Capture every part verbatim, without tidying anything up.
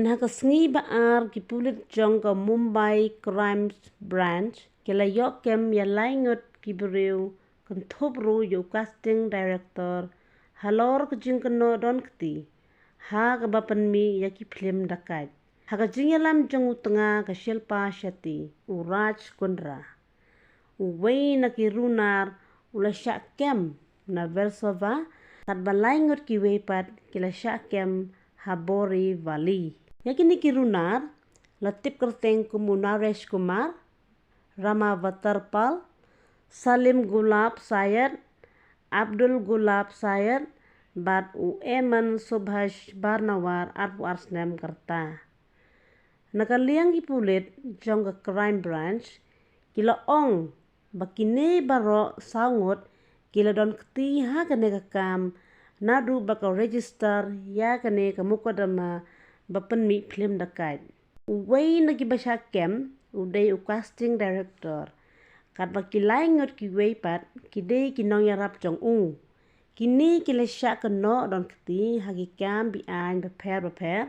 Ha ka sngi ba ar, ki pulit jong ka Mumbai Crime Branch ki la ïoh kem ïa lai ngut ki briew, kynthup ruh ïa u casting director, halor ka jingkynnoh don kti ha kaba pynmih ïa ki phlim dakait. Ha ka jingïalam jong u tnga ka Shilpa Shetty, u Raj Kundra, uwei na ki runar, u la shah kem na Versova, katba lai ngut kiwei pat ki la shah kem ha Borivali. Ïa kine ki runar la tip kyrteng kum u Naresh Kumar, Rama Vatarpal, Salim Gulab Syed, Abdul Gulab Syed, bad u Eman Subhash Barnawar, arphew ar snem ka rta. Na ka liang ki pulit jong ka Crime Branch ki la ong ba kine baroh saw ngut ki la don kti ha kane ka kam, naduh ba ka register ïa kane ka mukotduma ba pynmih phlim dakait. Uwei na kiba shah kem u dei u casting director, katba ki lai ngut kiwei pat ki dei ki nongïarap jong u. Kine ki la shah kynnoh don kti ha ki kam be-aiñ bapher bapher,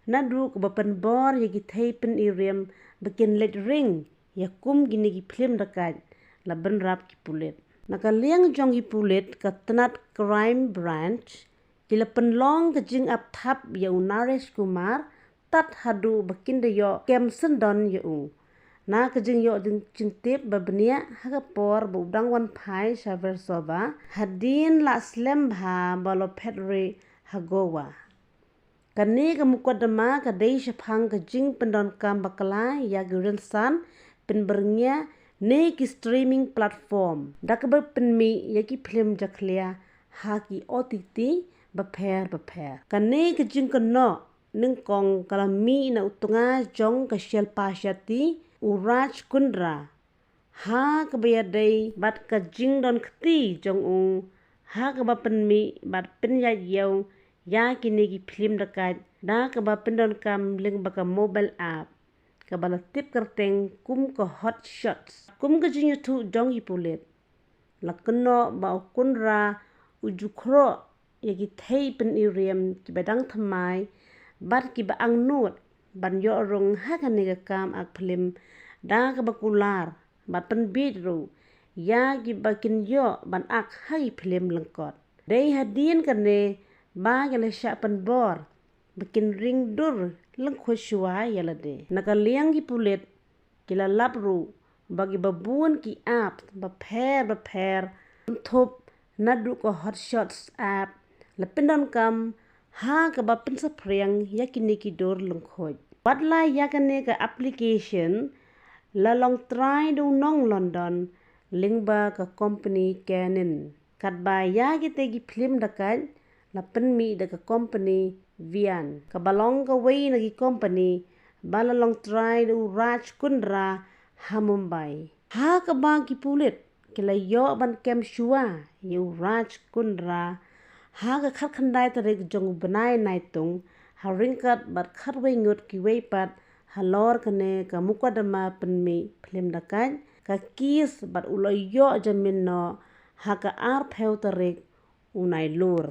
naduh kaba pynbor ïa ki thei pynirim ba kin leit ring ïa kum kine ki phlim dakait, la bynrap ki pulit. Na ka liang jong ki pulit ka tnat Crime Branch ki la pynlong ka jingap thap ïa u Naresh Kumar tad haduh ba kin da ïoh kem syndon ïa u. Na ka jingïoh jingtip ba bniah ha ka por ba u dang wan phai sha Versova hadien la slem bha ba la phet rieh ha Goa. Kane ka mukotduma ka dei shaphang ka jingpyndonkam bakla ïa ki rynsan pynbyrngia ne ki streaming platform da kaba pynmih ïa ki phlim jakhlia ha ki O T T bapher bapher. Kane ka jingkynnoh nyngkong ka la mih na u tnga jong ka Shilpa Shetty, u Raj Kundra, ha kaba ïadei bad ka jingdon kti jong u ha kaba pynmih bad pynïaid ïew ïa kine ki phlim dakait da kaba pyndonkam lyngba ka mobile app kaba la tip kyrteng kum ka Hot Shots. Kum ka jingïathuh jong ki pulit, la kynnoh ba u Kundra u ju khroh ïa ki thei pynirim kiba dang thymmai bad kiba angnud ban ïoh rung ha kane ka kam ak phlim da kaba kular bad pynbiej ruh ïa kiba kin ïoh ban ak ha ki phlim lyngkot. Dei hadien kane ba ki la shah pynbor ba kin ring dur lyngkhuid shuwa ïa lade. Na ka liang ki pulit ki la lap ruh ba kiba bun ki app bapher bapher, kynthup naduh ka Hot Shots app, la pyndonkam ha kaba pynsaphriang ïa kine ki dur lyngkhuid. Wat la ïa kane ka application la long trai da u nong London lyngba ka company Canon. Katba ïa kite ki phlim dakait la pynmih da ka company Vian, kaba long kawei na ki company ba la long trai da u Raj Kundra ha Mumbai. Ha kaba ki pulit ki la ïoh ban kem shuwa ïa u Raj Kundra ha ka khatkhyndai tarik jong u bnai Naitung, ha ryngkat bad khatwei ngut kiwei pat halor kane ka mukotduma pynmih phlim dakait, ka case bad u la ïoh jamin noh ha ka arphew tarik u Nailur.